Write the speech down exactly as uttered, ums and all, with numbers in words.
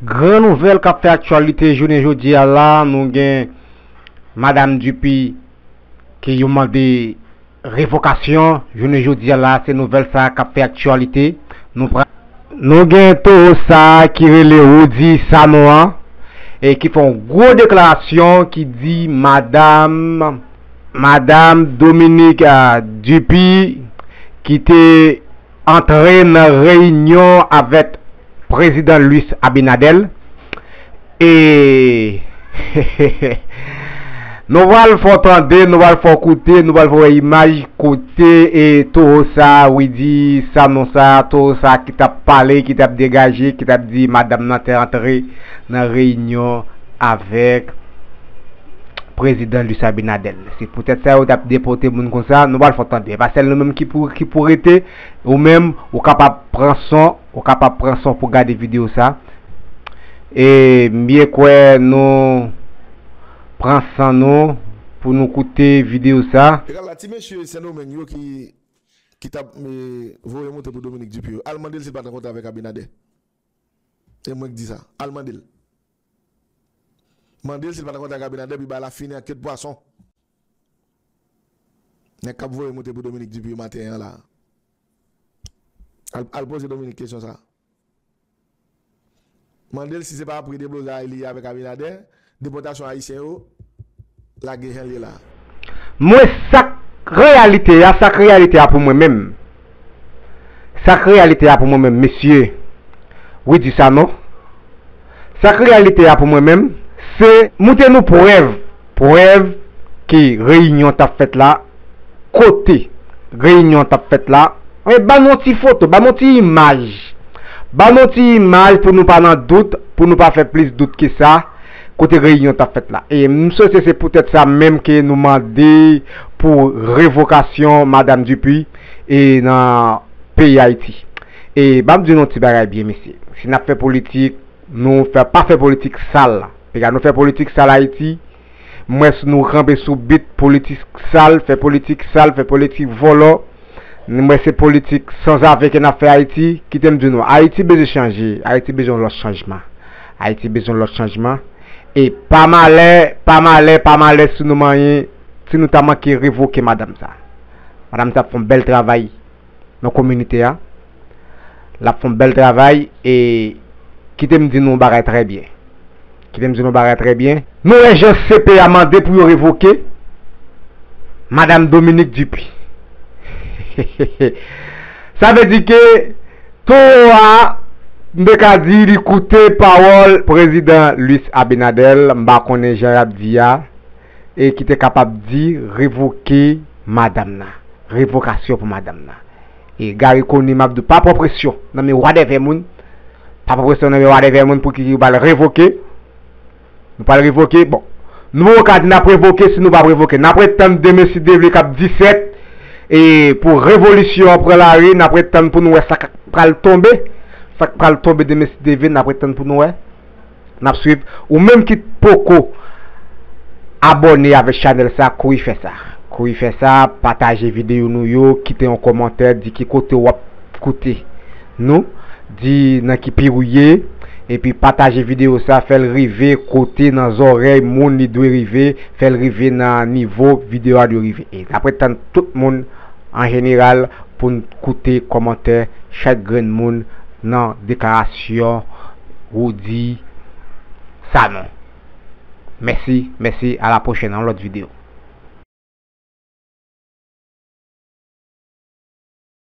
Gran nouvèl k ap fè aktyalite jounen jodi a la, nou gen Madam Dupuy ke yo mande revokasyon. Jounen jodi a la, se nouvèl sa a k ap fè aktyalite. Nou pran, nou gen towo sa a ki rele Rudy Sanon an, e ki fè yon gwo deklarasyon ki di Madam, Madam Dominique, ah, Dupuy, ki te antre nan reyinyon avèk Prezidan Luis Abinader. E nou pral fè w tande, nou pral fè w koute, nou pral fè w wè imaj kote e towo sa, Rudy Sanon sa, towo sa ki t ap pale, ki t ap degaje, ki t ap di madanm nan te antre nan reyinyon avèk Prezidan Luis Abinader. Se poutèt sa yo t ap depòte moun konsa, nou pral fè w tande. E pa sèl nou menm ki pou, ki pou rete, ou menm, ou kapab pran son, ou kapab pran son pou gade videyo sa. E m byen kwè nou pran san nou pou nou koute videyo sa. Egal la, ti mesye Sendomeng yo ki, ki t ap, eh, voye monte pou Dominique Dupuy yo, al mande l si l pa t rankontre avèk Abinader. E mwen k di sa. Al mande l. Mande l si l pa t rankontre ak Abinader, epi ba la fini ak ke t pwason. Nèg k ap voye monte pou Dominique Dupuy maten an la. Al, al poze Dominique kesyon sa. Mande l si se pa pri deblozay li avèk Abinader, depòtasyon ayisyen yo, lage jan l ye la. Mwen, sa k reyalite a, sa k reyalite a pou mwen menm. Sa k reyalite a pou mwen menm, mesye Rudy Sanon. Sa k reyalite a pou mwen menm, se moute nou prèv, prèv ke reyinyon t ap fèt la, kote reyinyon t ap fèt la. E ban nou yon ti foto, ban nou yon ti imaj. Ban nou yon ti imaj pou nou pa nan dout, pou nou pa fè plis dout ke sa, kote reyinyon t ap fèt la. E m swete se poutèt sa menm ke nou mande pou revokasyon Madam Dupuy e nan peyi Ayiti. E ban m di nou yon ti bagay byen, mesye. Si n ap fè politik, nou fè, pa fè politik sal. Piga nou fè politik sal Ayiti, m wè si nou kanpe sou bit politik sal, fè politik sal, fè politik vòlò. M wè se politik sanzave ke n ap fè Ayiti. Kite m di nou, Ayiti bezwen chanje. Ayiti bezwen yon lòt chanjman. Ayiti bezwen yon lòt chanjman. E pa malè, pa malè, pa malè si nou manyen, si nou ta manke revoke madanm sa. Madanm sa ap fè yon bèl travay nan kominote a. L ap fè yon bèl travay e kite m di nou yon bagay trè byen. Kite m di nou yon bagay trè byen. Nou wè jan C P A mande pou yo revoke Madam Dominique Dupuy. Sa vle di ke towo a, m te ka di, li koute pawòl Prezidan Luis Abinader, m pa konnen jan y ap di a, e ki te kapab di revoke madanm nan. Revokasyon pou madanm nan. E Garry Conille, m ap di w, pa pran presyon nan men wadèvè moun. Pa pran presyon nan men wadèvè moun pou ki, ki pral revoke. Nou pral revoke. Bon, nou poko ka di n ap revoke si nou p ap revoke. N ap ret tann demen si Dye vle k ap disèt. E pou revolisyon an pran lari, n ap ret tann pou nou wè sa k pral tonbe. Sa k pral tonbe demen si Dye vle, n ap ret tann pou nou wè. N ap swiv. Ou menm ki poko abòne avèk chanèl sa, kouri fè sa. Kouri fè sa, pataje videyo nou yo, kite yon kòmantè, di ki kote w ap koute nou, di nan ki peyi w ye, epi pataje videyo sa, fè l rive kote nan zòrèy moun li dwe rive, fè l rive nan nivo videyo a dwe rive. E n ap ret tann tout moun an jeneral pou n koute kòmantè chak grenn moun nan deklarasyon Rudy Sanon. Mèsi, mèsi, a la pwochèn, nan yon lòt videyo.